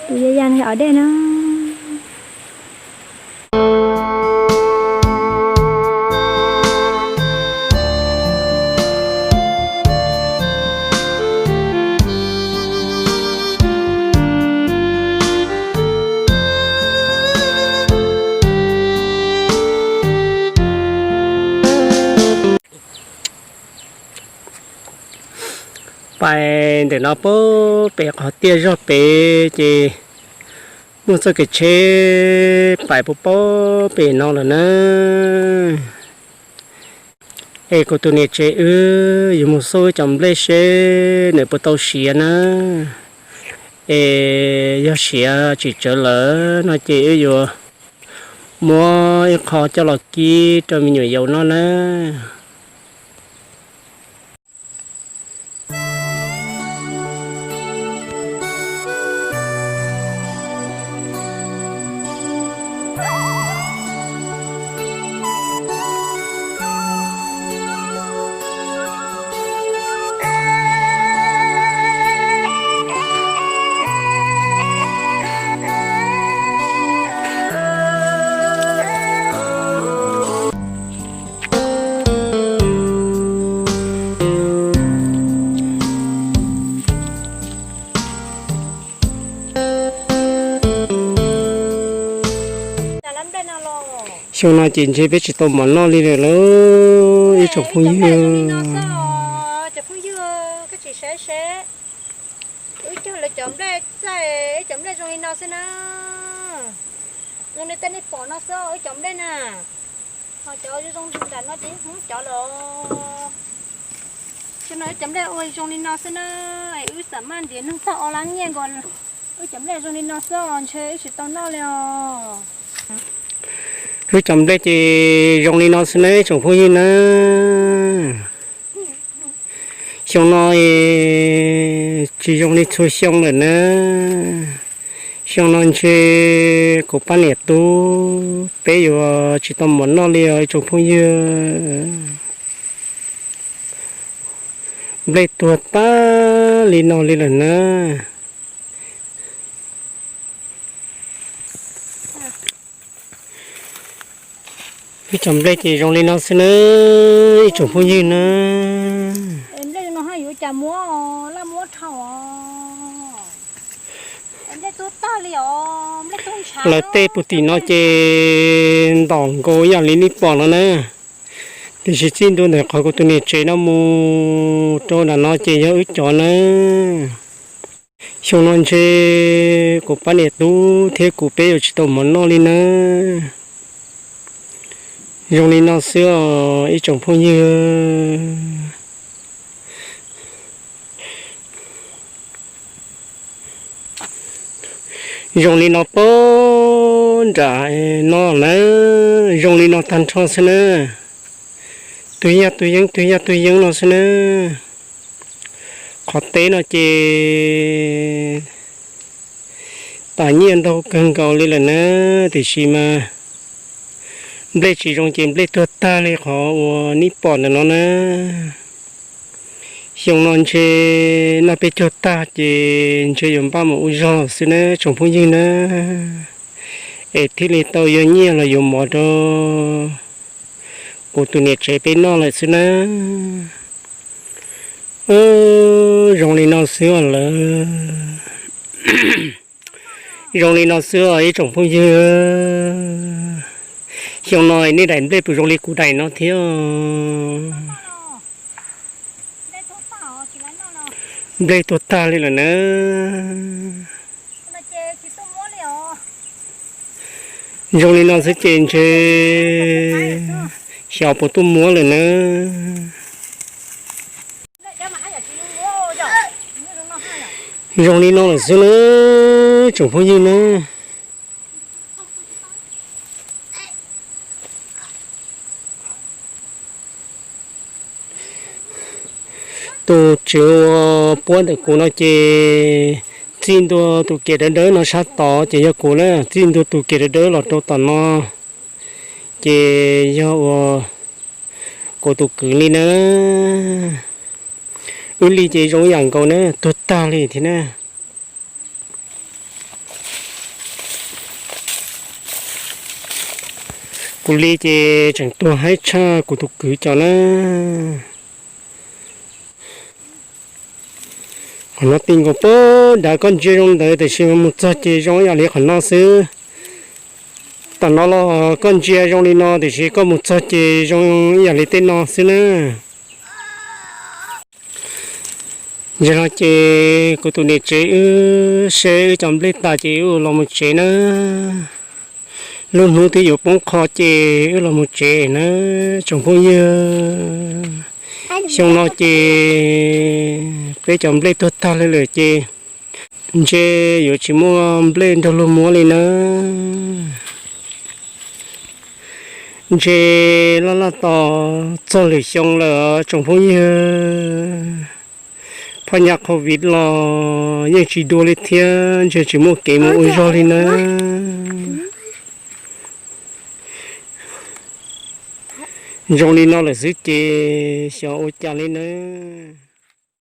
Tus ya ya no yog dej na. Pais ntawm no pem qhov tiaj zog pem ces muaj txoj kev tsheb pais puag pem no lawm na. Es kuv tus niam tsev wb yuav mus xauj wb cov nplej seb nws puas tau siav na. Es yog siav tsis tsawv lawm no ces wb yuav muab ib qho coj los kib rau me nyuam yaus noj na. Xyoo no ces ntshe peb tsis tau mov noj li lawm lauj ib tsoom phooj ywg. Cov phooj ywg, koj tsis saib seb, wb cog lawv cov nplej txaij, wb cov nplej zoo li no xwb na. Zoo li tej nej pom no xwb os, wb cov nplej na. Ho cov zoo zoo nram no ces Hmoob cov lawm. Xyoo no wb cov nplej ua zoo li no xwb na, es wb xam maj ntiav neeg tag ob lab nyiaj nkaus, wb cov nplej zoo li no xwb os, ntshe wb tsis tau noj li os. Wb cov nplej ces zoo li no xwb na ib tsoom phooj ywg na. Xyoo no tsis zoo li txhua xyoo lawm na. Xyoo no ntshe kuv pab niam tub peb yuav tsis tau mov noj li os ib tsoom phooj ywg. Nplej tuag tag li no li lawm na. Wb cov nplej ces zoo li no xwb na, ib tsoom phooj ywg na. Lawv tej puag tim no ces ntom nkaus yam li nej pom no na. Tiam sis txij ntua ntawm qhov kuv tus niam tsev no mus rau nram no ces yog wb cov na. Xyoo no ntshe kuv pab niam tub thiab kuv peb yuav tsis tau mov noj li na. Zoo li no xwb os ib tsoom phooj ywg. Zoo li no pab nram no na, zoo li no tag nrho xwb na. Tus yaj tus yeeb tus yaj tus yeeb no xwb na. Qhov teb no ces tas nyiaj ntau kawg nkaus li lawm na, tiam sis mas nplej tsis zoo ces nplej tuag tag li qhov uas nej pom ntawm no na. Xyoo no ntshe noj peb caug tag ces ntshe yuav npaj mus ua zog xwb na tsoom phooj ywg na, es thiaj li tau yuav nyiaj los yuav mov rau kuv tus niam tsev peb noj lawm xwb na. Zoo li no xwb os lawm. Zoo li no xwb os ib tsoom phooj ywg. Xyoo no nej daim nplej puas zoo li kuv daim no thiab? Nplej tuag tag li lawm na. Zoo li no xwb ces ntshe xyov puas tuaj muab lawm na. Zoo li no lawm xwb na tsoom phooj ywg na. Tus tswv uas puab ntawm kuv no ces txij ntua tus kev dawb dawb no sab tod ces yog kuv na, txij ntua tus kev dawb dawb los rau tom no ces yog uas kuv tus kwv li na. Wb li ces zoo yam nkaus na, tuag tag li thiab na. Kuv li ces tseem tuag haib tshaj kuv tus kwv cov na. Qhov no ti nkaus pab dav, koj ntsia zoo ntawd tiam sis mus txog ces zoo ib yam li qhov no xwb. Tam no los koj ntsia zoo li no tiam sis koj mus txog ces zoo ib yam li tej no xwb na. Ntsia no ces kuv tus niam tsev wb seb wb cov nplej tas ces wb los mus tsev na. Lub hnub twb yuav poob qho ces wb los mus tsev na tsoom phooj ywg. Xyoo no ces peb cov nplej tuag tag li lawm ces ntshe yuav tsis muaj nplej nrog luag muab li na. Ntshe laj laj tos txog lwm xyoo lawm tsoom phooj ywg. Phaj nyaj covid los yeej tsis dua li thiab, ntshe tsis muaj kev mus ua zog li na. Zoo li no lawm xwb ces xyov ua cas li nawb.